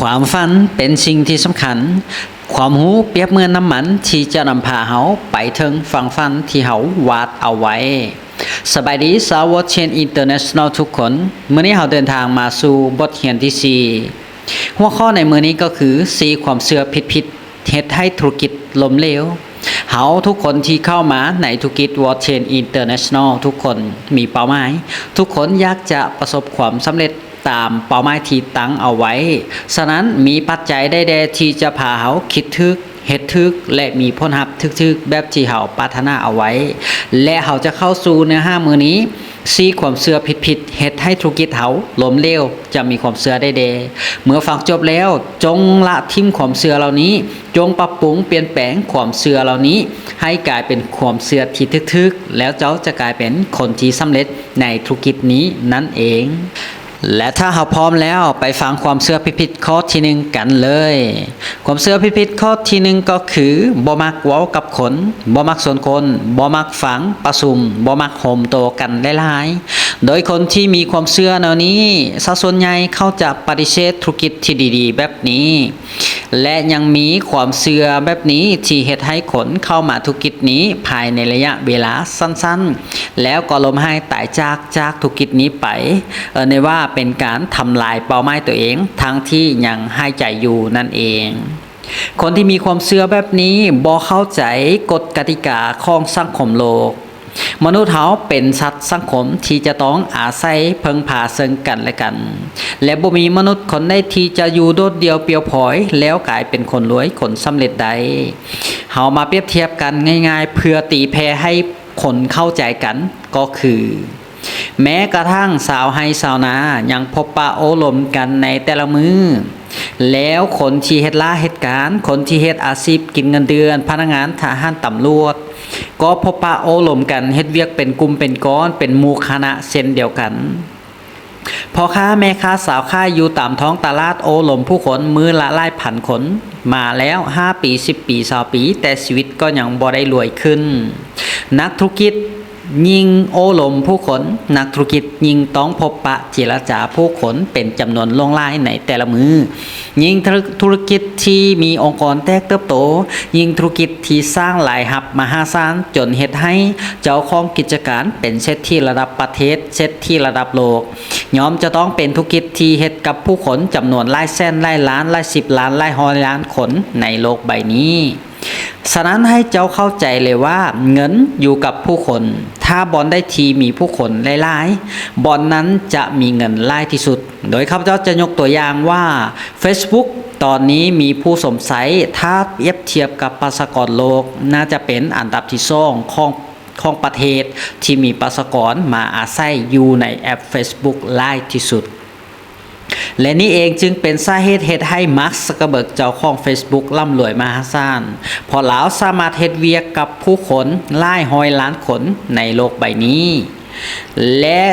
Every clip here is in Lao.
ຄວາມຝັນເປັນສິ່ງທີ່ສຳຄັນ. ຄວາມຮູ້ປຽບເໝືອນນ້ຳມັນທີ່ຈະນຳພາເຮົາໄປເຖິງຝັ່ງຝັນທີ່ເຮົາວາດເອົາໄວ້. ສະບາຍດີຊາວ World Chain International ທຸກຄົນ. ມື້ນີ້ເຮົາເດີນທາງມາສູ່ບົດຮຽນທີສີ່. ຫົວຂໍ້ໃນມື້ນີ້ກໍຄື ສີ່ຄວາມເຊື່ອຜິດໆເຮັດໃຫ້ທຸລະກິດລົ້ມເຫຼວ. ເຮົາທຸກຄົນທີ່ເຂົ້າມາໃນທຸລະກິດ World Chain International ທຸກຄົນມີເປົ້າໝາຍ. ທຸກຄົນຢາກຈະປະສົບຄວາມສຳເລັດ ຕາມເປົ້າໝາຍທີ່ຕັ້ງເອົາໄວ້. ສະນັ້ນ, ມີປັດໄຈໃດແດ່ທີ່ຈະພາເຮົາຄິດຖືກ, ເຮັດຖືກ ແລະ ມີຜົນຮັບຖືກໆແບບທີ່ເຮົາປາດຖະໜາເອົາໄວ້? ແລະ ເຮົາຈະເຂົ້າສູ່ເນື້ອຫາມື້ນີ້, ສີ່ຄວາມເຊື່ອຜິດໆເຮັດໃຫ້ທຸລະກິດເຮົາລົ້ມເຫຼວ. ຈະມີຄວາມເຊື່ອໃດແດ່? ເມື່ອຟັງຈົບແລ້ວ, ຈົ່ງລະຖິ້ມຄວາມເຊື່ອເຫຼົ່ານີ້, ຈົ່ງປັບປຸງປ່ຽນແປງຄວາມເຊື່ອເຫຼົ່ານີ້ ໃຫ້ກາຍເປັນຄວາມເຊື່ອທີ່ຖືກໆ, ແລ້ວເຈົ້າຈະກາຍເປັນຄົນທີ່ສຳເລັດໃນທຸລະກິດນີ້ນັ້ນເອງ. ແລະ ຖ້າເຮົາພ້ອມແລ້ວ, ໄປຟັງຄວາມເຊື່ອຜິດໆຂໍ້ທີໜຶ່ງກັນເລີຍ. ຄວາມເຊື່ອຜິດໆຂໍ້ທີໜຶ່ງກໍຄື ບໍ່ມັກເວົ້າກັບຄົນ, ບໍ່ມັກຊວນຄົນ, ບໍ່ມັກຟັງປະຊຸມ, ບໍ່ມັກໂຮມໂຕກັນຫຼາຍໆ. ໂດຍຄົນທີ່ມີຄວາມເຊື່ອແນວນີ້, ຊາວສ່ວນໃຫຍ່ເຂົາຈະປະຕິເສດທຸລະກິດທີ່ດີໆແບບນີ້. ແລະ ຍັງມີຄວາມເຊື່ອແບບນີ້ທີ່ເຮັດໃຫ້ຄົນເຂົ້າມາທຸລະກິດນີ້ພາຍໃນໄລຍະເວລາສັ້ນໆ ແລ້ວກໍລົ້ມຫາຍຕາຍຈາກ ຈາກທຸລະກິດນີ້ໄປ. ເອີ້ນໄດ້ວ່າເປັນການທຳລາຍເປົ້າໝາຍຕົວເອງ ທັງທີ່ຍັງຫາຍໃຈຢູ່ນັ້ນເອງ. ຄົນທີ່ມີຄວາມເຊື່ອແບບນີ້ບໍ່ເຂົ້າໃຈກົດກະຕິກາຂອງສັງຄົມໂລກ. ມະນຸດເຮົາເປັນສັດສັງຄົມທີ່ຈະຕ້ອງອາໄສເພິ່ງພາເຊິ່ງກັນແລະກັນ ແລະ ບໍ່ມີມະນຸດຄົນໃດທີ່ຈະຢູ່ໂດດດ່ຽວປ່ຽວພອຍ ແລ້ວກາຍເປັນຄົນລວຍຄົນສຳເລັດໄດ້. ເຮົາມາປຽບທຽບກັນງ່າຍໆ ເພື່ອຕີແຜ່ໃຫ້ຄົນເຂົ້າໃຈກັນ ກໍຄື ແມ້ກະທັ່ງຊາວໄຮ່ຊາວນາຍັງພົບປະໂອ້ລົມກັນໃນແຕ່ລະມື້ ແລ້ວຄົນທີ່ເຮັດລາເຮັດການ, ຄົນທີ່ເຮັດອາຊີບກິນເງິນເດືອນ, ພະນັກງານ, ທະຫານ, ຕຳຫຼວດ ກໍພົບປະໂອ້ລົມກັນ, ເຮັດວຽກເປັນກຸ່ມເປັນກ້ອນ, ເປັນໝູ່ຄະນະເຊັ່ນດຽວກັນ. ພໍ່ຄ້າແມ່ຄ້າ, ຊາວຂາຍຢູ່ຕາມທ້ອງຕະຫຼາດໂອ້ລົມຜູ້ຄົນມື້ລະຫຼາຍພັນຄົນມາແລ້ວ ຫ້າປີ, ສິບປີ, ຊາວປີ, ແຕ່ຊີວິດກໍຍັງບໍ່ໄດ້ລວຍຂຶ້ນ. ນັກທຸລະກິດ ຍິ່ງໂອ້ລົມຜູ້ຄົນ, ນັກທຸລະກິດຍິ່ງຕ້ອງພົບປະເຈລະຈາຜູ້ຄົນເປັນຈຳນວນຫຼວງຫຼາຍໃນແຕ່ລະມື້. ຍິ່ງທຸລະກິດທີ່ມີອົງກອນແຕກເຕີບໂຕ, ຍິ່ງທຸລະກິດທີ່ສ້າງລາຍຮັບມະຫາສານ ຈົນເຮັດໃຫ້ເຈົ້າຂອງກິດຈະການເປັນເສດຖີລະດັບປະເທດ, ເສດຖີລະດັບໂລກ, ຍ່ອມຈະຕ້ອງເປັນທຸລະກິດທີ່ເຮັດກັບຜູ້ຄົນຈຳນວນຫຼາຍແສນ, ຫຼາຍລ້ານ, ຫຼາຍສິບລ້ານ, ຫຼາຍຮ້ອຍລ້ານຄົນໃນໂລກໃບນີ້. ສະນັ້ນໃຫ້ເຈົ້າເຂົ້າໃຈເລີຍວ່າເງິນຢູ່ກັບຜູ້ຄົນ. ຖ້າບ່ອນໃດທີ່ມີຜູ້ຄົນຫຼາຍໆ, ບ່ອນນັ້ນຈະມີເງິນຫຼາຍທີ່ສຸດ. ໂດຍຂ້າພະເຈົ້າຈະຍົກຕົວຢ່າງວ່າ Facebook ຕອນນີ້ມີຜູ້ຊົມໃຊ້, ຖ້າປຽບທຽບກັບປະຊາກອນໂລກ, ໜ້າຈະເປັນອັນດັບທີສອງຂອງ, ຂອງປະເທດທີ່ມີປະຊາກອນມາອາໄສຢູ່ໃນແອັບ Facebook ຫຼາຍທີ່ສຸດ. ແລະ ນີ້ເອງຈຶ່ງເປັນສາເຫດເຮັດໃຫ້ Mark Zuckerberg ເຈົ້າຂອງ Facebook ລ່ຳລວຍມະຫາສານ, ເພາະລາວສາມາດເຮັດວຽກກັບຜູ້ຄົນຫຼາຍຮ້ອຍລ້ານຄົນໃນໂລກໃບນີ້. ແລະ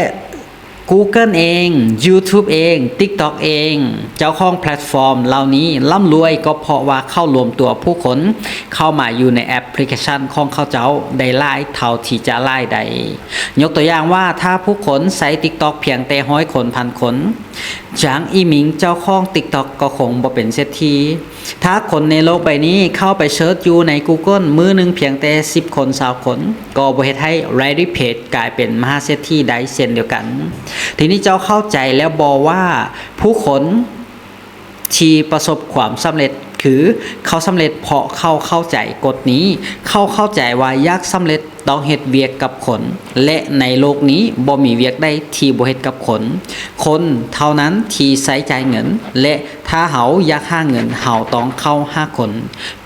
Google ເອງ, YouTube ເອງ, TikTok ເອງ, ເຈົ້າຂອງແພລັດຟອມເຫຼົ່ານີ້ລ່ຳລວຍ ກໍເພາະວ່າເຂົາລວມຕົວຜູ້ຄົນເຂົ້າມາຢູ່ໃນແອັບພລິເຄຊັນຂອງເຂົາເຈົ້າໄດ້ຫຼາຍເທົ່າທີ່ຈະຫຼາຍໄດ້. ຍົກຕົວຢ່າງວ່າ ຖ້າຜູ້ຄົນໃຊ້ TikTok ພຽງແຕ່ຮ້ອຍຄົນ, ພັນຄົນ, ຈາງ ອີມິງ ເຈົ້າຂອງ TikTok ກໍຄົງບໍ່ເປັນເສດຖີ. ຖ້າຄົນໃນໂລກໃບນີ້ເຂົ້າໄປເສີດຢູ່ໃນ Google ມື້ໜຶ່ງພຽງແຕ່ສິບຄົນ, ຊາວຄົນ, ກໍບໍ່ເຮັດໃຫ້ Larry Page ກາຍເປັນມະຫາເສດຖີໄດ້ເຊັ່ນດຽວກັນ. ທີນີ້ເຈົ້າເຂົ້າໃຈແລ້ວບໍ່ວ່າ ຜູ້ຄົນທີ່ປະສົບຄວາມສຳເລັດ ຄື ເຂົາສຳເລັດເພາະເຂົາເຂົ້າໃຈກົດນີ້. ເຂົາເຂົ້າໃຈວ່າຢາກສຳເລັດ ຕ້ອງເຮັດວຽກກັບຄົນ ແລະ ໃນໂລກນີ້ບໍ່ມີວຽກໃດທີ່ບໍ່ເຮັດກັບຄົນ. ຄົນເທົ່ານັ້ນທີ່ໃຊ້ຈ່າຍເງິນ ແລະ ຖ້າເຮົາຢາກຫາເງິນ ເຮົາຕ້ອງເຂົ້າຫາຄົນ.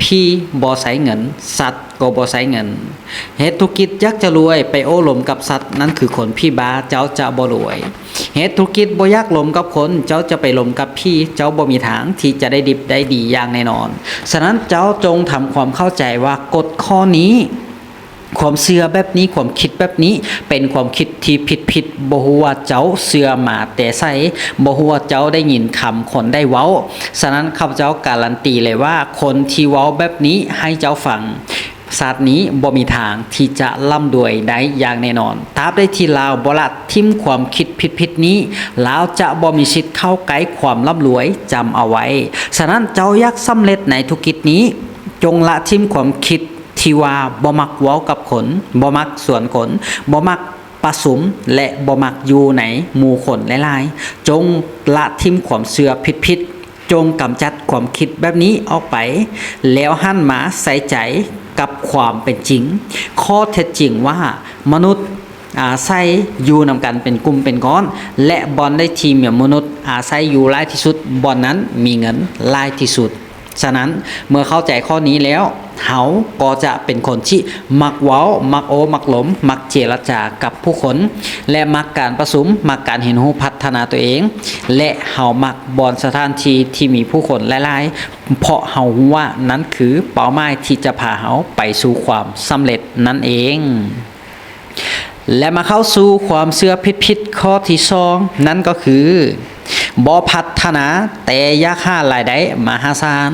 ຜີບໍ່ໃຊ້ເງິນ, ສັດກໍບໍ່ໃຊ້ເງິນ. ເຮັດທຸລະກິດຢາກຈະລວຍ, ໄປໂອ້ລົມກັບສັດ, ນັ້ນຄືຄົນຜີບ້າ, ເຈົ້າຈະບໍ່ລວຍ. ເຮັດທຸລະກິດບໍ່ຢາກລົມກັບຄົນ, ເຈົ້າຈະໄປລົມກັບຜີ, ເຈົ້າບໍ່ມີທາງທີ່ຈະໄດ້ດິບໄດ້ດີຢ່າງແນ່ນອນ. ສະນັ້ນເຈົ້າຈົ່ງທຳຄວາມເຂົ້າໃຈວ່າກົດຂໍ້ນີ້ ຄວາມເຊື່ອແບບນີ້, ຄວາມຄິດແບບນີ້ ເປັນຄວາມຄິດທີ່ຜິດໆ. ບໍ່ຮູ້ວ່າເຈົ້າເຊື່ອມາແຕ່ໃສ, ບໍ່ຮູ້ວ່າເຈົ້າໄດ້ຍິນຄຳຄົນໃດເວົ້າ. ສະນັ້ນ ຂ້າພະເຈົ້າກາລັນຕີເລີຍວ່າ ຄົນທີ່ເວົ້າແບບນີ້ໃຫ້ເຈົ້າຟັງ ຊາດນີ້ບໍ່ມີທາງທີ່ຈະລ່ຳລວຍໄດ້ຢ່າງແນ່ນອນ. ຕາບໃດທີ່ລາວບໍ່ລະຖິ້ມຄວາມຄິດຜິດໆນີ້, ລາວຈະບໍ່ມີສິດເຂົ້າໃກ້ຄວາມລ່ຳລວຍ. ຈຳເອົາໄວ້. ສະນັ້ນເຈົ້າຢາກສຳເລັດໃນທຸລະກິດນີ້, ຈົ່ງລະຖິ້ມຄວາມຄິດທີ່ວ່າບໍ່ມັກເວົ້າກັບຄົນ, ບໍ່ມັກຊວນຄົນ, ບໍ່ມັກປະຊຸມ ແລະ ບໍ່ມັກຢູ່ໃນໝູ່ຄົນຫຼາຍໆ. ຈົ່ງລະຖິ້ມຄວາມເຊື່ອຜິດໆ. ຈົ່ງກຳຈັດຄວາມຄິດແບບນີ້ອອກໄປ, ແລ້ວຫັນມາໃສ່ໃຈກັບຄວາມເປັນຈິງ, ຂໍ້ເທັດຈິງວ່າມະນຸດອາໄສຢູ່ນຳກັນເປັນກຸ່ມເປັນກ້ອນ ແລະ ບ່ອນໃດທີ່ມີມະນຸດອາໄສຢູ່ຫຼາຍທີ່ສຸດ, ບ່ອນນັ້ນມີເງິນຫຼາຍທີ່ສຸດ. ສະນັ້ນ ເມື່ອເຂົ້າໃຈຂໍ້ນີ້ແລ້ວ, ເຮົາກໍຈະເປັນຄົນທີ່ມັກເວົ້າ, ມັກໂອ້, ມັກລົມ, ມັກເຈລະຈາກັບຜູ້ຄົນ ແລະ ມັກການປະຊຸມ, ມັກການຮຽນຮູ້ພັດທະນາຕົວເອງ ແລະ ເຮົາມັກບ່ອນສະຖານທີ່ທີ່ມີຜູ້ຄົນຫຼາຍໆ, ເພາະເຮົາຮູ້ວ່ານັ້ນຄືເປົ້າໝາຍທີ່ຈະພາເຮົາໄປສູ່ຄວາມສຳເລັດນັ້ນເອງ. ແລະ ມາເຂົ້າສູ່ຄວາມເຊື່ອຜິດໆຂໍ້ທີສອງ, ນັ້ນກໍຄື ບໍ່ພັດທະນາ ແຕ່ຢາກຫາລາຍໄດ້ມະຫາສານ.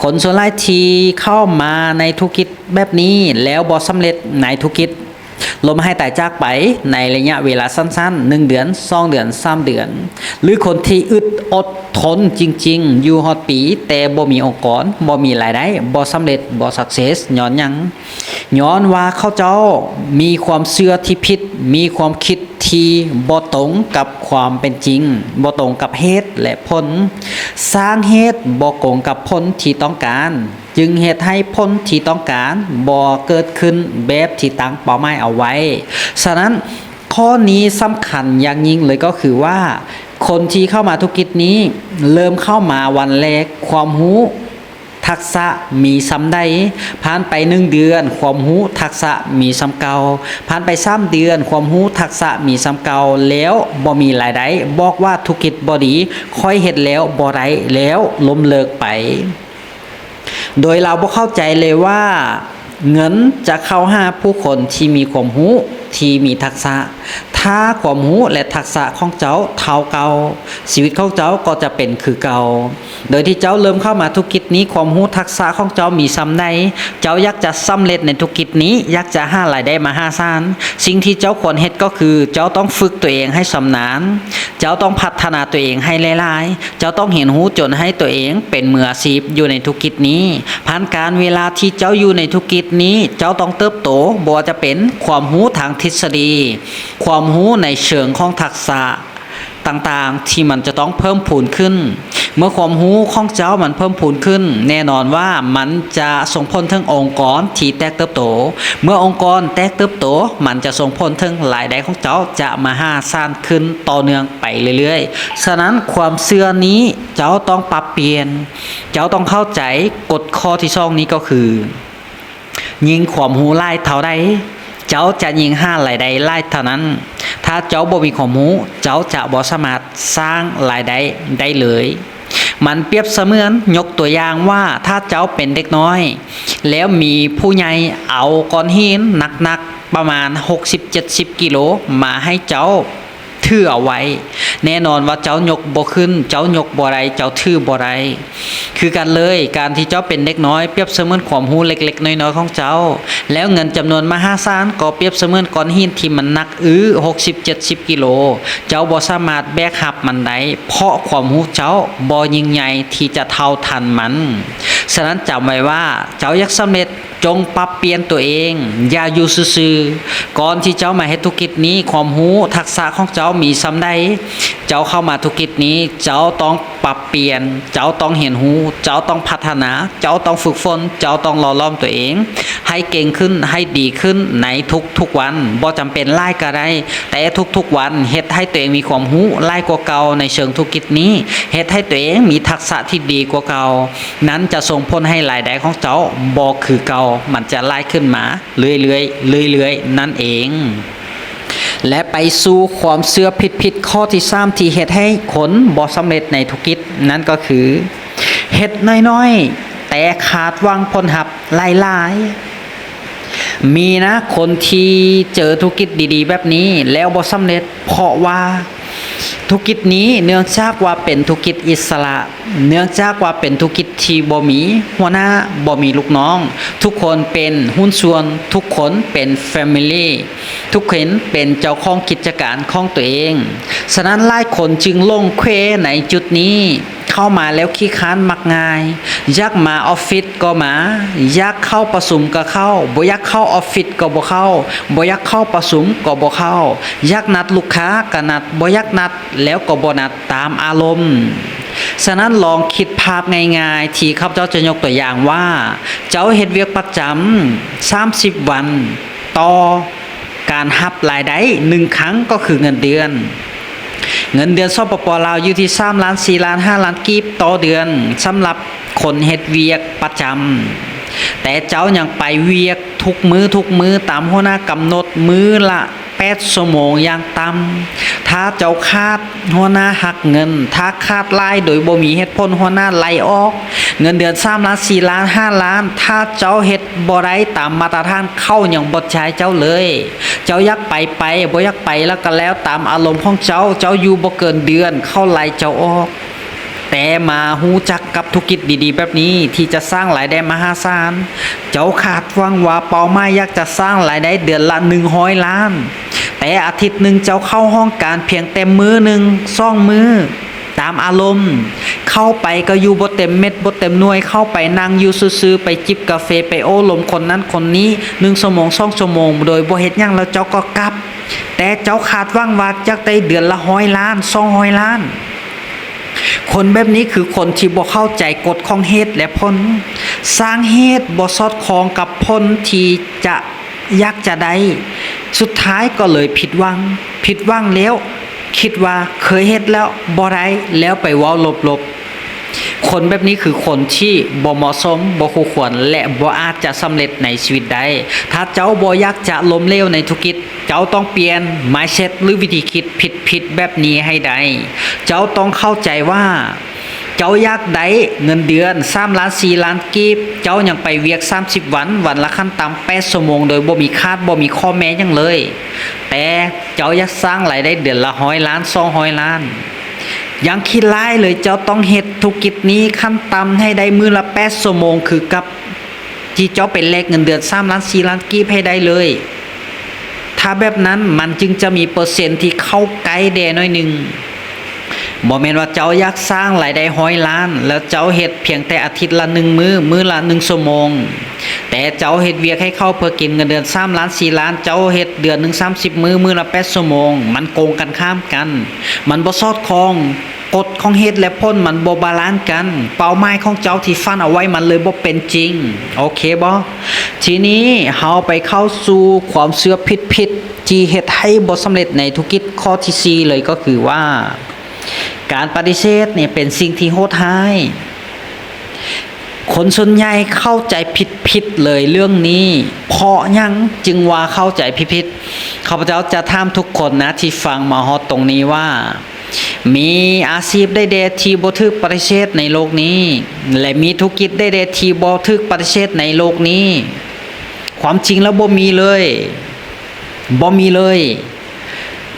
ຄົນສ່ວນຫຼາຍທີ່ເຂົ້າມາໃນທຸລະກິດແບບນີ້ ແລ້ວບໍ່ສຳເລັດໃນທຸລະກິດ, ລົ້ມຫາຍຕາຍຈາກໄປໃນໄລຍະເວລາສັ້ນໆ ໜຶ່ງເດືອນ, ສອງເດືອນ, ສາມເດືອນ, ຫຼື ຄົນທີ່ອຶດອົດທົນຈິງໆ ຢູ່ຮອດປີ ແຕ່ບໍ່ມີອົງກອນ, ບໍ່ມີລາຍໄດ້, ບໍ່ສຳເລັດ, ບໍ່ success ຍ້ອນຫຍັງ? ຍ້ອນວ່າເຂົາເຈົ້າມີຄວາມເຊື່ອທີ່ຜິດ, ມີຄວາມຄິດທີ່ບໍ່ຕົງກັບຄວາມເປັນຈິງ, ບໍ່ຕົງກັບເຫດ ແລະ ຜົນ. ສ້າງເຫດບໍ່ກົງກັບຜົນທີ່ຕ້ອງການ, ຈຶ່ງເຮັດໃຫ້ຜົນທີ່ຕ້ອງການບໍ່ເກີດຂຶ້ນແບບທີ່ຕັ້ງເປົ້າໝາຍເອົາໄວ້. ສະນັ້ນ, ຂໍ້ນີ້ສຳຄັນຢ່າງຍິ່ງເລີຍກໍຄືວ່າ ຄົນທີ່ເຂົ້າມາທຸລະກິດນີ້ ເລີ່ມເຂົ້າມາວັນແລກ ຄວາມຮູ້ ທັກສະມີສ່ຳໃດ, ຜ່ານໄປໜຶ່ງເດືອນ ຄວາມຮູ້ທັກສະມີສ່ຳເກົ່າ, ຜ່ານໄປສາມເດືອນ ຄວາມຮູ້ທັກສະມີສ່ຳເກົ່າ, ແລ້ວບໍ່ມີລາຍໄດ້, ບອກວ່າທຸລະກິດບໍ່ດີ, ຂ້ອຍເຮັດແລ້ວບໍ່ໄດ້, ແລ້ວລົ້ມເລີກໄປ. ໂດຍລາວບໍ່ເຂົ້າໃຈເລີຍວ່າ ເງິນຈະເຂົ້າຫາຜູ້ຄົນທີ່ມີຄວາມຮູ້, ທີ່ມີທັກສະ. ຖ້າຄວາມຮູ້ ແລະ ທັກສະຂອງເຈົ້າເທົ່າເກົ່າ, ຊີວິດຂອງເຈົ້າກໍຈະເປັນຄືເກົ່າ. ໂດຍທີ່ເຈົ້າເລີ່ມເຂົ້າມາທຸລະກິດນີ້, ຄວາມຮູ້ທັກສະຂອງເຈົ້າມີສ່ຳໃດ, ເຈົ້າຢາກຈະສຳເລັດໃນທຸລະກິດນີ້, ຢາກຈະຫາລາຍໄດ້ມະຫາສານ, ສິ່ງທີ່ເຈົ້າຄວນເຮັດກໍຄື ເຈົ້າຕ້ອງຝຶກຕົວເອງໃຫ້ຊຳນານ, ເຈົ້າຕ້ອງພັດທະນາຕົວເອງໃຫ້ຫຼາຍໆ, ເຈົ້າຕ້ອງຮຽນຮູ້ຈົນໃຫ້ຕົວເອງເປັນມືອາຊີບຢູ່ໃນທຸລະກິດນີ້. ຜ່ານການເວລາທີ່ເຈົ້າຢູ່ໃນທຸລະກິດນີ້, ເຈົ້າຕ້ອງເຕີບໂຕ, ບໍ່ວ່າຈະເປັນຄວາມຮູ້ທາງທິດສະດີ, ຄວາມຮູ້ໃນເຊີງຂອງທັກສະຕ່າງໆ ທີ່ມັນຈະຕ້ອງເພີ່ມພູນຂຶ້ນ. ເມື່ອຄວາມຮູ້ຂອງເຈົ້າມັນເພີ່ມພູນຂຶ້ນ, ແນ່ນອນວ່າມັນຈະສົ່ງຜົນເຖິງອົງກອນທີ່ແຕກເຕີບໂຕ. ເມື່ອອົງກອນແຕກເຕີບໂຕ, ມັນຈະສົ່ງຜົນເຖິງລາຍໄດ້ຂອງເຈົ້າຈະມະຫາສານຂຶ້ນຕໍ່ເນື່ອງໄປເລື້ອຍໆ. ສະນັ້ນ, ຄວາມເຊື່ອນີ້ເຈົ້າຕ້ອງປັບປ່ຽນ. ເຈົ້າຕ້ອງເຂົ້າໃຈກົດຂໍ້ທີສອງນີ້ກໍຄື ຍິ່ງຄວາມຮູ້ຫຼາຍເທົ່າໃດ, ເຈົ້າຈະຍິ່ງຫາລາຍໄດ້ຫຼາຍເທົ່ານັ້ນ. ຖ້າເຈົ້າບໍ່ມີຄວາມຮູ້, ເຈົ້າຈະບໍ່ສາມາດສ້າງລາຍໄດ້ໄດ້ເລີຍ. ມັນປຽບສະເໝືອນ, ຍົກຕົວຢ່າງວ່າ ຖ້າເຈົ້າເປັນເດັກນ້ອຍ ແລ້ວມີຜູ້ໃຫຍ່ເອົາກ້ອນຫີນໜັກໆ ປະມານຫົກສິບເຈັດສິບກິໂລມາໃຫ້ເຈົ້າ ຖືເອົາໄວ້, ແນ່ນອນວ່າເຈົ້າຍົກບໍ່ຂຶ້ນ, ເຈົ້າຍົກບໍ່ໄດ້, ເຈົ້າຖືບໍ່ໄດ້. ຄືກັນເລີຍ, ການທີ່ເຈົ້າເປັນເດັກນ້ອຍ ປຽບສະເໝືອນຄວາມຮູ້ເລັກໆນ້ອຍໆຂອງເຈົ້າ, ແລ້ວເງິນຈຳນວນມະຫາສານກໍປຽບສະເໝືອນກ້ອນຫີນທີ່ມັນໜັກອື້ ຫົກສິບເຈັດສິບກິໂລ. ເຈົ້າບໍ່ສາມາດແບກຮັບມັນໄດ້, ເພາະຄວາມຮູ້ເຈົ້າບໍ່ຍິ່ງໃຫຍ່ທີ່ຈະເທົ່າທັນມັນ. ສະນັ້ນ, ຈຳໄວ້ວ່າ ເຈົ້າຢາກສຳເລັດ, ຈົ່ງປັບປ່ຽນຕົວເອງ, ຢ່າຢູ່ຊື່ໆ. ກ່ອນທີ່ເຈົ້າມາເຮັດທຸລະກິດນີ້, ຄວາມຮູ້ທັກສະຂອງເຈົ້າມີສ່ຳໃດ, ເຈົ້າເຂົ້າມາທຸລະກິດນີ້, ເຈົ້າຕ້ອງປັບປ່ຽນ, ເຈົ້າຕ້ອງຮຽນຮູ້, ເຈົ້າຕ້ອງພັດທະນາ, ເຈົ້າຕ້ອງຝຶກຝົນ, ເຈົ້າຕ້ອງຫຼໍ່ຫຼອມຕົວເອງໃຫ້ເກັ່ງຂຶ້ນ, ໃຫ້ດີຂຶ້ນໃນທຸກໆວັນ. ບໍ່ຈຳເປັນຫຼາຍກໍໄດ້, ແຕ່ທຸກໆວັນເຮັດໃຫ້ຕົວເອງມີຄວາມຮູ້ຫຼາຍກວ່າເກົ່າໃນເຊີງທຸລະກິດນີ້, ເຮັດໃຫ້ຕົວເອງມີທັກສະທີ່ດີກວ່າເກົ່າ. ນັ້ນຈະສົ່ງຜົນໃຫ້ລາຍໄດ້ຂອງເຈົ້າບໍ່ຄືເກົ່າ, ມັນຈະຫຼາຍຂຶ້ນມາເລື້ອຍໆ ເລື້ອຍໆນັ້ນເອງ. ແລະ ໄປສູ່ຄວາມເຊື່ອຜິດໆຂໍ້ທີສາມ ທີ່ເຮັດໃຫ້ຄົນບໍ່ສຳເລັດໃນທຸລະກິດ, ນັ້ນກໍຄື ເຮັດນ້ອຍໆ ແຕ່ຄາດຫວັງຜົນຮັບຫຼາຍໆ. ມີນະ ຄົນທີ່ເຈີທຸລະກິດດີໆແບບນີ້ແລ້ວບໍ່ສຳເລັດ ເພາະວ່າ ທຸ ທຸລະກິດນີ້ເນື່ອງຈາກວ່າເປັນທຸລະກິດອິດສະຫຼະ, ເນື່ອງຈາກວ່າເປັນທຸລະກິດທີ່ບໍ່ມີຫົວໜ້າ, ບໍ່ມີລູກນ້ອງ, ທຸກຄົນເປັນຫຸ້ນສ່ວນ, ທຸກຄົນເປັນ family, ທຸກຄົນເປັນເຈົ້າຂອງກິດຈະການຂອງຕົວເອງ. ສະນັ້ນຫຼາຍຄົນຈຶ່ງຫຼົງເຂວໃນຈຸດນີ້, ເຂົ້າມາແລ້ວຂີ້ຄ້ານມັກງ່າຍ, ຢາກມາອອບຟິດກໍມາ, ຢາກເຂົ້າປະຊຸມກໍເຂົ້າ, ບໍ່ຢາກເຂົ້າອອບຟິດກໍບໍ່ເຂົ້າ, ບໍ່ຢາກເຂົ້າປະຊຸມກໍບໍ່ເຂົ້າ, ຢາກນັດລູກຄ້າກໍນັດ, ບໍ່ຢາກນັດແລ້ວກໍບໍ່ນັດ, ຕາມອາລົມ. ສະນັ້ນລອງຄິດພາບງ່າຍໆ ທີ່ຂ້າພະເຈົ້າຈະຍົກຕົວຢ່າງວ່າ ເຈົ້າເຮັດວຽກປະຈຳສາມສິບວັນ ຕໍ່ການຮັບລາຍໄດ້ໜຶ່ງຄັ້ງ ກໍຄືເງິນເດືອນ. ເງິນເດືອນ ສປປ ລາວ ຢູ່ທີ່ສາມລ້ານ ສີ່ລ້ານ ຫ້າລ້ານກີບຕໍ່ເດືອນ ສຳລັບຄົນເຮັດວຽກປະຈຳ, ແຕ່ເຈົ້າຍັງໄປວຽກທຸກມື້ ທຸກມື້ ຕາມຫົວໜ້າກຳນົດ ມື້ລະແປດຊົ່ວໂມງຢ່າງຕ່ຳ. ຖ້າເຈົ້າຂາດ ຫົວໜ້າຫັກເງິນ, ຖ້າຂາດຫຼາຍໂດຍບໍ່ມີເຫດຜົນ ຫົວໜ້າໄລ່ອອກ. ເງິນເດືອນສາມລ້ານ ສີ່ລ້ານ ຫ້າລ້ານ ຖ້າເຈົ້າເຮັດບໍ່ໄດ້ຕາມມາດຕະຖານ ເຂົາຍັງບໍ່ຈ່າຍເຈົ້າເລີຍ. ເຈົ້າຢາກໄປໄປ, ບໍ່ຢາກໄປລະກະແລ້ວຕາມອາລົມຂອງເຈົ້າ. ເຈົ້າຢູ່ບໍ່ເກີນເດືອນ ເຂົາໄລ່ເຈົ້າອອກ. ແຕ່ມາຮູ້ຈັກກັບທຸລະກິດດີໆແບບນີ້ ທີ່ຈະສ້າງລາຍໄດ້ມະຫາສານ, ເຈົ້າຄາດຫວັງວ່າເປົ້າໝາຍຢາກຈະສ້າງລາຍໄດ້ເດືອນລະໜຶ່ງຮ້ອຍລ້ານ, ແຕ່ອາທິດໜຶ່ງເຈົ້າເຂົ້າຫ້ອງການພຽງແຕ່ມື້ໜຶ່ງສອງມື້ ຕາມອາລົມ. ເຂົ້າໄປກໍຢູ່ບໍ່ເຕັມເມັດບໍ່ເຕັມໜ່ວຍ, ເຂົ້າໄປນັ່ງຢູ່ຊື່ໆ, ໄປຈິບກາເຟ, ໄປໂອ້ລົມຄົນນັ້ນຄົນນີ້ ໜຶ່ງຊົ່ວໂມງສອງຊົ່ວໂມງ ໂດຍບໍ່ເຮັດຫຍັງ ແລ້ວເຈົ້າກໍກັບ. ແຕ່ເຈົ້າຄາດຫວັງວ່າຈະໄດ້ເດືອນລະຮ້ອຍລ້ານ ສອງຮ້ອຍລ້ານ. ຄົນແບບນີ້ຄືຄົນທີ່ບໍ່ເຂົ້າໃຈກົດຂອງເຫດ ແລະ ຜົນ, ສ້າງເຫດບໍ່ສອດຄ່ອງກັບຜົນທີ່ຈະ ຢາກຈະໄດ້, ສຸດທ້າຍກໍເລີຍຜິດຫວັງ. ຜິດຫວັງແລ້ວຄິດວ່າເຄີຍເຮັດແລ້ວບໍ່ໄດ້ ແລ້ວໄປເວົ້າລົບໆ. ຄົນແບບນີ້ຄືຄົນທີ່ບໍ່ເໝາະສົມ, ບໍ່ຄູ່ຄວນ ແລະ ບໍ່ອາດຈະສຳເລັດໃນຊີວິດໄດ້. ຖ້າເຈົ້າບໍ່ຢາກຈະລົ້ມເຫຼວໃນທຸລະກິດ, ເຈົ້າຕ້ອງປ່ຽນ mindset ຫຼື ວິທີຄິດຜິດໆແບບນີ້ໃຫ້ໄດ້. ເຈົ້າຕ້ອງເຂົ້າໃຈວ່າ ເຈົ້າຢາກໄດ້ເງິນເດືອນສາມລ້ານ ສີ່ລ້ານກີບ, ເຈົ້າຍັງໄປວຽກສາມສິບວັນ, ວັນລະຂັ້ນຕ່ຳແປດຊົ່ວໂມງ ໂດຍບໍ່ມີຂາດ, ບໍ່ມີຂໍ້ແມ້ຫຍັງເລີຍ. ແຕ່ເຈົ້າຢາກສ້າງລາຍໄດ້ເດືອນລະຮ້ອຍລ້ານ ສອງຮ້ອຍລ້ານ. ຢ່າງຂີ້ລ້າຍເລີຍ, ເຈົ້າຕ້ອງເຮັດທຸລະກິດນີ້ຂັ້ນຕ່ຳໃຫ້ໄດ້ມື້ລະແປດຊົ່ວໂມງ ຄືກັບ ທີ່ເຈົ້າໄປແລກເງິນເດືອນສາມລ້ານ ສີ່ລ້ານກີບໃຫ້ໄດ້ເລີຍ. ຖ້າແບບນັ້ນມັນຈຶ່ງຈະມີເປີເຊັນທີ່ເຂົ້າໃກ້ແດ່ໜ້ອຍໜຶ່ງ. ບໍ່ແມ່ນວ່າເຈົ້າຢາກສ້າງລາຍໄດ້ຮ້ອຍລ້ານ ແລ້ວເຈົ້າເຮັດພຽງແຕ່ອາທິດລະໜຶ່ງມື້, ມື້ລະໜຶ່ງຊົ່ວໂມງ, ແຕ່ເຈົ້າເຮັດວຽກໃຫ້ເຂົາເພື່ອກິນເງິນເດືອນສາມລ້ານ ສີ່ລ້ານ, ເຈົ້າເຮັດເດືອນໜຶ່ງສາມສິບມື້, ມື້ລະແປດຊົ່ວໂມງ, ມັນກົງກັນຂ້າມກັນ, ມັນບໍ່ສອດຄ່ອງ. ກົດຂອງເຫດ ແລະ ຜົນມັນບໍ່ບາລານກັນ, ເປົ້າໝາຍຂອງເຈົ້າທີ່ຝັນເອົາໄວ້ມັນເລີຍບໍ່ເປັນຈິງ. ໂອເຄບໍ່? ທີນີ້ເຮົາໄປເຂົ້າສູ່ຄວາມເຊື່ອຜິດໆ ທີ່ເຮັດໃຫ້ບໍ່ສຳເລັດໃນທຸລະກິດຂໍ້ທີສີ່ເລີຍ ກໍຄືວ່າ ການປະຕິເສດນີ້ເປັນສິ່ງທີ່ໂຫດຮ້າຍ. ຄົນສ່ວນໃຫຍ່ເຂົ້າໃຈຜິດໆເລີຍເລື່ອງນີ້. ເພາະຫຍັງຈຶ່ງວ່າເຂົ້າໃຈຜິດໆ? ຂ້າພະເຈົ້າຈະຖາມທຸກຄົນນະທີ່ຟັງມາຮອດຕົງນີ້ວ່າ ມີອາຊີບໃດແດ່ທີ່ບໍ່ຖືກປະຕິເສດໃນໂລກນີ້ ແລະ ມີທຸລະກິດໃດແດ່ທີ່ບໍ່ຖືກປະຕິເສດໃນໂລກນີ້? ຄວາມຈິງແລ້ວບໍ່ມີເລີຍ, ບໍ່ມີເລີຍ.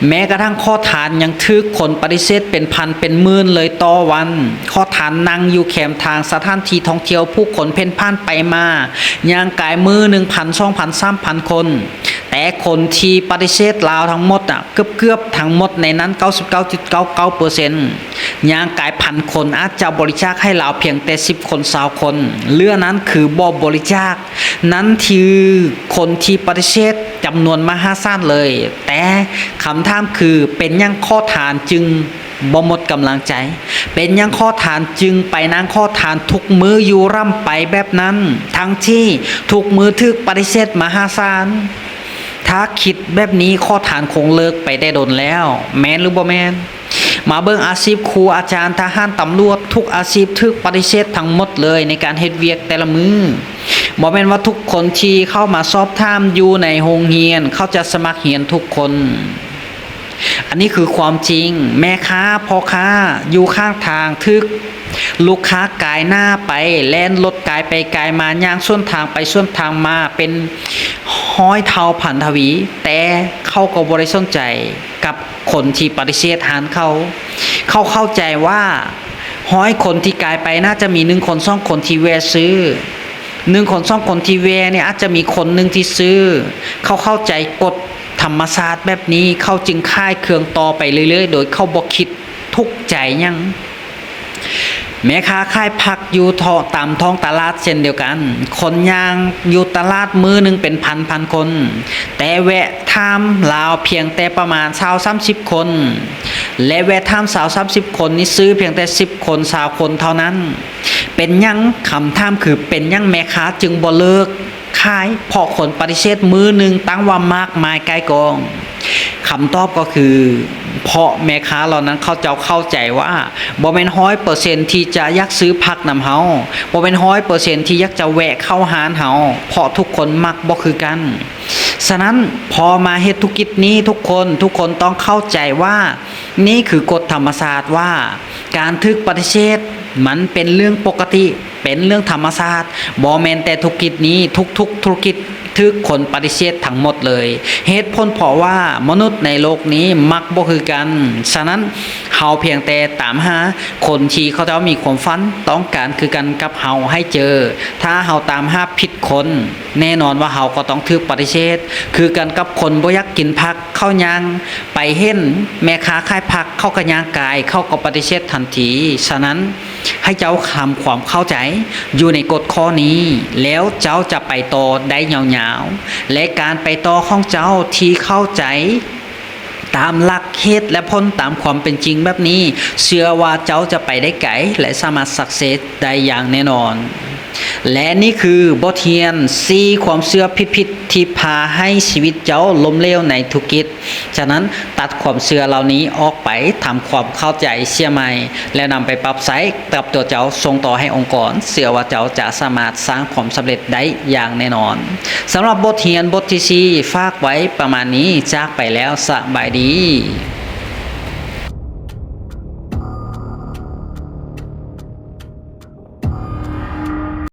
ແມ້ກະທັ່ງຂໍທານຍັງຖືກຄົນປະຕິເສດເປັນພັນເປັນໝື່ນເລີຍຕໍ່ວັນ. ຂໍທານນັ່ງຢູ່ແຄມທາງສະຖານທີ່ທ່ອງທ່ຽວ, ຜູ້ຄົນເພນຜ່ານໄປມາ, ຍ່າງກາຍມື້ໜຶ່ງພັນ ສອງພັນ ສາມພັນຄົນ. ແຕ່ຄົນທີ່ປະຕິເສດລາວທັງໝົດນະ, ເກືອບໆທັງໝົດໃນນັ້ນ ເກົ້າສິບເກົ້າຈຸດເກົ້າເກົ້າເປີເຊັນ ຍ່າງກາຍພັນຄົນ ອາດຈະບໍລິຈາກໃຫ້ລາວພຽງແຕ່ສິບຄົນ ຊາວຄົນ, ເຫຼືອນັ້ນຄືບໍ່ບໍລິຈາກ. ນັ້ນຄືຄົນທີ່ປະຕິເສດຈຳນວນມະຫາສານເລີຍ. ແຕ່ຄຳຖາມຄື ເປັນຫຍັງຂໍທານຈຶ່ງບໍ່ໝົດກຳລັງໃຈ? ເປັນຫຍັງຂໍທານຈຶ່ງໄປນັ່ງຂໍທານທຸກມື້ຢູ່ຮ່ຳໄປແບບນັ້ນ ທັງທີ່ທຸກມື້ຖືກປະຕິເສດມະຫາສານ? ຖ້າຄິດແບບນີ້ ຂໍທານຄົງເລີກໄປແຕ່ດົນແລ້ວ, ແມ່ນຫຼືບໍ່ແມ່ນ? ມາເບິ່ງອາຊີບຄູອາຈານ, ທະຫານ, ຕຳຫຼວດ, ທຸກອາຊີບຖືກປະຕິເສດທັງໝົດເລີຍໃນການເຮັດວຽກແຕ່ລະມື້. ບໍ່ແມ່ນວ່າທຸກຄົນທີ່ເຂົ້າມາສອບຖາມຢູ່ໃນໂຮງຮຽນ ເຂົາຈະສະໝັກຮຽນທຸກຄົນ. ອັນນີ້ຄືຄວາມຈິງ. ແມ່ຄ້າ, ພໍ່ຄ້າ ຢູ່ຂ້າງທາງຖືກລູກຄ້າກາຍໜ້າໄປ, ແລ່ນລົດກາຍໄປກາຍມາ, ຍ່າງສວນທາງໄປສວນທາງມາ ເປັນຮ້ອຍເທົ່າພັນທະວີ, ແຕ່ເຂົາກໍບໍ່ໄດ້ສົນໃຈ. ກັບຄົນທີ່ປະຕິເສດຮ້ານເຂົາ. ເຂົາເຂົ້າໃຈວ່າຮ້ອຍຄົນທີ່ກາຍໄປ ໜ້າຈະມີໜຶ່ງຄົນສອງຄົນທີ່ແວ່ຊື້. ໜຶ່ງຄົນສອງຄົນທີ່ແວ່ນີ້ ອາດຈະມີຄົນໜຶ່ງທີ່ຊື້. ເຂົາເຂົ້າໃຈກົດທຳມະຊາດແບບນີ້ ເຂົາຈຶ່ງຂາຍເຄື່ອງຕໍ່ໄປເລື້ອຍໆ ໂດຍເຂົາບໍ່ຄິດທຸກໃຈຫຍັງ. ແມ່ຄ້າຂາຍຜັກຢູ່ທ້ອງ ຕາມທ້ອງຕະຫຼາດເຊັ່ນດຽວກັນ. ຄົນຍ່າງຢູ່ຕະຫຼາດມື້ໜຶ່ງເປັນພັນໆຄົນ, ແຕ່ແວະຖາມລາວພຽງແຕ່ປະມານຊາວສາມສິບຄົນ ແລະ ແວະຖາມຊາວສາມສິບຄົນນີ້ຊື້ພຽງແຕ່ສິບຄົນຊາວຄົນເທົ່ານັ້ນ. ເປັນຫຍັງ? ຄຳຖາມຄື ເປັນຫຍັງແມ່ຄ້າຈຶ່ງບໍ່ເລີກຂາຍ? ເພາະຄົນປະຕິເສດມື້ໜຶ່ງຕັ້ງວ່າມາກມາຍກ່າຍກອງ. ຄຳຕອບກໍຄື ເພາະແມ່ຄ້າເຫຼົ່ານັ້ນເຂົາເຈົ້າເຂົ້າໃຈວ່າ ບໍ່ແມ່ນຮ້ອຍເປີເຊັນທີ່ຈະຢາກຊື້ຜັກນຳເຮົາ, ບໍ່ແມ່ນຮ້ອຍເປີເຊັນທີ່ຢາກຈະແວະເຂົ້າຮ້ານເຮົາ, ເພາະທຸກຄົນມັກບໍ່ຄືກັນ. ສະນັ້ນ ພໍມາເຮັດທຸລະກິດນີ້ ທຸກຄົນ ທຸກຄົນຕ້ອງເຂົ້າໃຈວ່າ ນີ້ຄືກົດທຳມະຊາດວ່າ ການຖືກປະຕິເສດມັນເປັນເລື່ອງປົກກະຕິ, ເປັນເລື່ອງທຳມະຊາດ, ບໍ່ແມ່ນແຕ່ທຸລະກິດນີ້, ທຸກໆທຸລະກິດຖືກຄົນປະຕິເສດທັງໝົດເລີຍ. ເຫດຜົນເພາະວ່າມະນຸດໃນໂລກນີ້ມັກບໍ່ຄືກັນ. ສະນັ້ນ ເຮົາພຽງແຕ່ຕາມຫາຄົນທີ່ເຂົາເຈົ້າມີຄວາມຝັນຕ້ອງການຄືກັນກັບເຮົາໃຫ້ເຈີ. ຖ້າເຮົາຕາມຫາຜິດຄົນ, ແນ່ນອນວ່າເຮົາກໍຕ້ອງຖືກປະຕິເສດ. ຄືກັນກັບຄົນບໍ່ຢາກກິນຜັກ, ເຂົາຍ່າງໄປເຫັນແມ່ຄ້າຂາຍຜັກ, ເຂົາກໍຍ່າງກາຍ, ເຂົາກໍປະຕິເສດທັນທີ. ສະນັ້ນ ໃຫ້ເຈົ້າທຳຄວາມເຂົ້າໃຈຢູ່ໃນກົດຂໍ້ນີ້ ແລ້ວເຈົ້າຈະໄປຕໍ່ໄດ້ຍາວໆ. ແລະ ການໄປຕໍ່ຂອງເຈົ້າທີ່ເຂົ້າໃຈຕາມຫຼັກເຫດ ແລະ ຜົນຕາມຄວາມເປັນຈິງແບບນີ້, ເຊື່ອວ່າເຈົ້າຈະໄປໄດ້ໄກ ແລະ ສາມາດ success ໄດ້ຢ່າງແນ່ນອນ. ແລະ ນີ້ຄືບົດຮຽນສີ່ຄວາມເຊື່ອຜິດໆທີ່ພາໃຫ້ຊີວິດເຈົ້າລົ້ມເຫຼວໃນທຸລະກິດ. ສະນັ້ນ ຕັດຄວາມເຊື່ອເຫຼົ່ານີ້ອອກໄປ, ທຳຄວາມເຂົ້າໃຈເສຍໃໝ່ ແລ້ວນຳໄປປັບໃຊ້ກັບຕົວເຈົ້າ, ສົ່ງຕໍ່ໃຫ້ອົງກອນ. ເຊື່ອວ່າເຈົ້າຈະສາມາດສ້າງຄວາມສຳເລັດໄດ້ຢ່າງແນ່ນອນ. ສຳລັບບົດຮຽນບົດທີສີ່ ຝາກໄວ້ປະມານນີ້. ຈາກໄປແລ້ວ ສະບາຍດີ.